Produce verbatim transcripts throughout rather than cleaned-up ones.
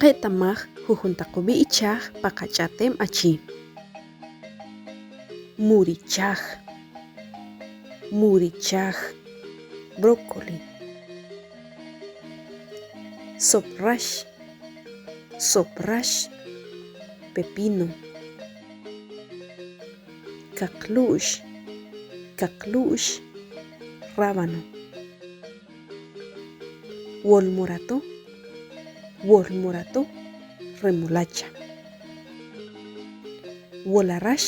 Qeta'maj jujun taq ub'i' ichaj pa qach'a'tem achi. Murichaj, murichaj, brócoli. Soprax, soprax, pepino. Kaqlu'x, kaqlu'x, rábano. Wolmorato, wolmorato, remolacha. Wolarax,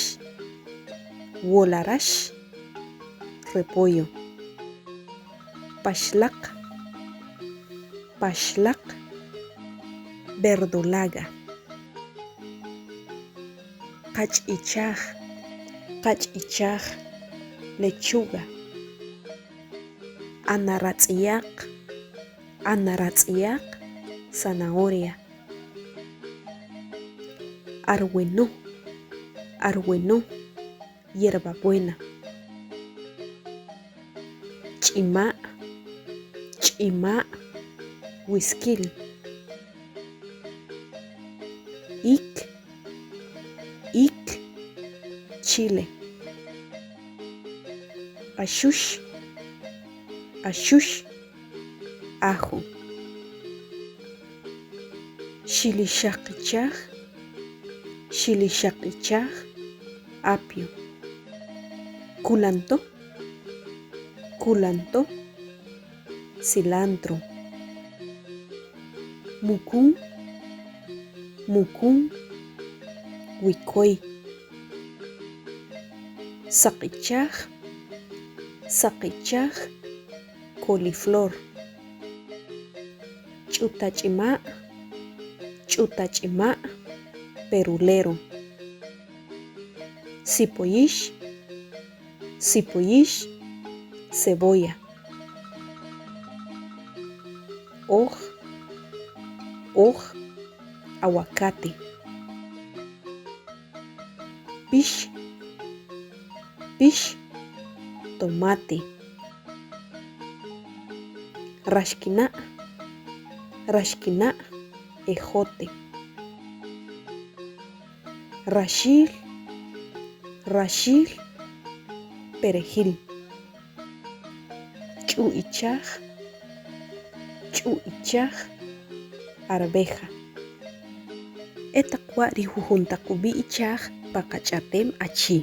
wolarax, repollo. Paxlaq, paxlaq, verdolaga. Qach' ichaj, qach' ichaj, lechuga. Ana ratz'iyaq, ana ratz'iyaq, zanahoria. Arwenoj, arwenoj, hierbabuena. Ch'ima', ch'ima', wiskil. Ik, ik, chile. Axux, axux, ajo. Xilixaqichaj, xilixaqichaj, apio. Kulanto, kulanto, cilantro. Mukun, mukun, wikoy. Saqichaj, saqichaj, coliflor. Ch'utach'ima', ch'utach'ima', perulero. Sipoyix, sipoyix, cebolla. Oj, oj, aguacate. Pix, pix, tomate. Raxkina', raxkina', ejote. Raxil, raxil, perejil. Ch'u ichaj, ch'u ichaj, arveja. E taq wa' ri jujun taq ub'i' ichaj pa qach'a'tem achi.